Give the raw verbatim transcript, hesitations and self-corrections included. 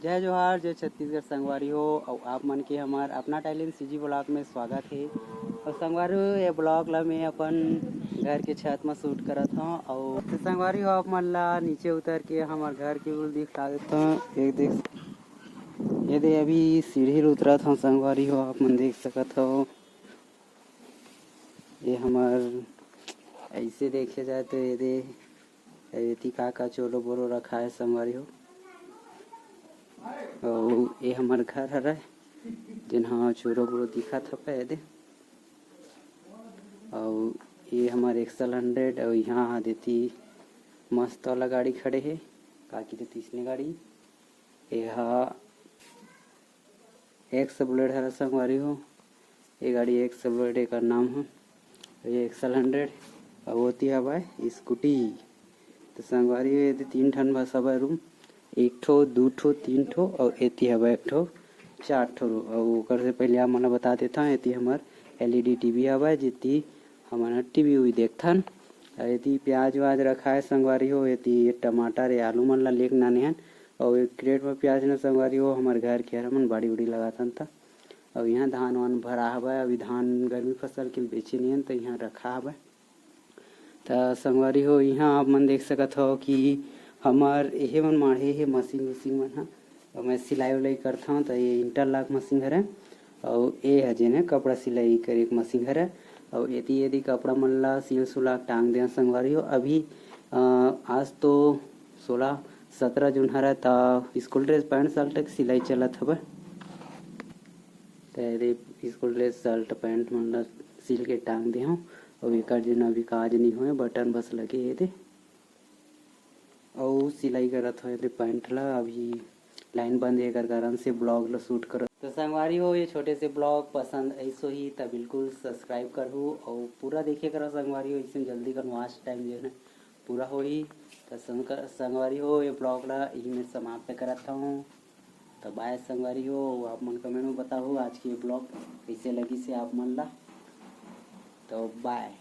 जय जोहार, जय छत्तीसगढ़ संगवारी हो, अउ आप मन के हमर अपना टैलेंट सीजी ब्लॉग में स्वागत हे। अउ संगवारी हो, ये ब्लॉग ला मैं अपन घर के छत म शूट करत हव। अउ तो संगवारी हो, आप मन ला नीचे उतर के हमर घर के view दिखा देत हव। एक देख, ये दे अभी सीढ़ी ल उतरत हव संगवारी हो, आप मन देख सकत हव। ये हमर ऐसे देखे जाए तो ये दे एती का का चोरो बोरो रखा है संगवारी हो। अउ ये हमर घर हरय, जेन ह चोरो बोरो दिखत हवय एदे। अउ ये हमर एक्सल हंड्रेड, अउ यहाँ देती मस्त वाला गाड़ी खड़े हे, का कहिथे तइसने गाड़ी। ये हा एक्स ब्लेड हरय संगवारी हो, ये गाड़ी एक्स ब्लेड एकर नाम ह। ये एक्सल हंड्रेड, अउ ओती हवय स्कूटी। तो संगवारी हो, एदे तीन ठन बस हवय रूम, एक ठो, दू ठो, तीन ठो, अउ एती हवय एक ठो, चार ठो रूम। अउ ओकर से पहले आप मन ल बता देथन, एती हमर एलईडी टीवी हवय, जेती हमन ह टीवी उवी देखथन। अउ एती प्याज व्याज रखा है संगवारी हो, एती टमाटर या आलू मन ल लेके नाने हन। अउ एक क्रेट म प्याज न संगवारी हो, हमर घर के हर हमन बाड़ी उड़ी लगाथन त। अउ यहाँ धान वान भरा हवय, अभी धान गर्मी फसल के बेचे नई हन, त यहाँ रखा हवय। त संगवारी हो, यहाँ आप मन देख सकत हव कि हमर एहे मन माढ़े हे मशीन उशीन मन ह। अउ मैं सिलाई उलाई करथव, त ये इंटरलॉक मशीन हरे, अउ ए ह जेन हे कपड़ा सिलाई करे के मशीन हरे। अउ एती एती कपड़ा मन ला सिल सुला के टांग देहन संगवारी हो। अभी अ, आज तो सोलह सत्रह जून हरे, त स्कूल ड्रेस पैंट शर्ट के सिलाई चलत हवय। त एदे स्कूल ड्रेस शर्ट पैंट मन ला सिल के टांग दे हव। अउ एकर जेन अभी काज नई होए, बटन बस लगे हे एदे। अउ सिलाई करत हव एदे पैंट ला। अभी लाइन बंद हे, एकर कारण से ब्लॉग ला शूट करत। तो संगवारी हो, ये छोटे से ब्लॉग पसंद आइस होही त बिल्कुल सब्सक्राइब करहू अउ पूरा देखे करा संगवारी हो। इसमें जल्दी कर वॉच टाइम जो है ना पूरा होही। तो संग-, संगवारी हो, ये ब्लॉग ला यही में समाप्त करत हूँ। तो बाय संगवारी हो, आप मन कमेंट में बताहू आज के ब्लॉग कैसे लगिस हे आप मन ला। तो बाय।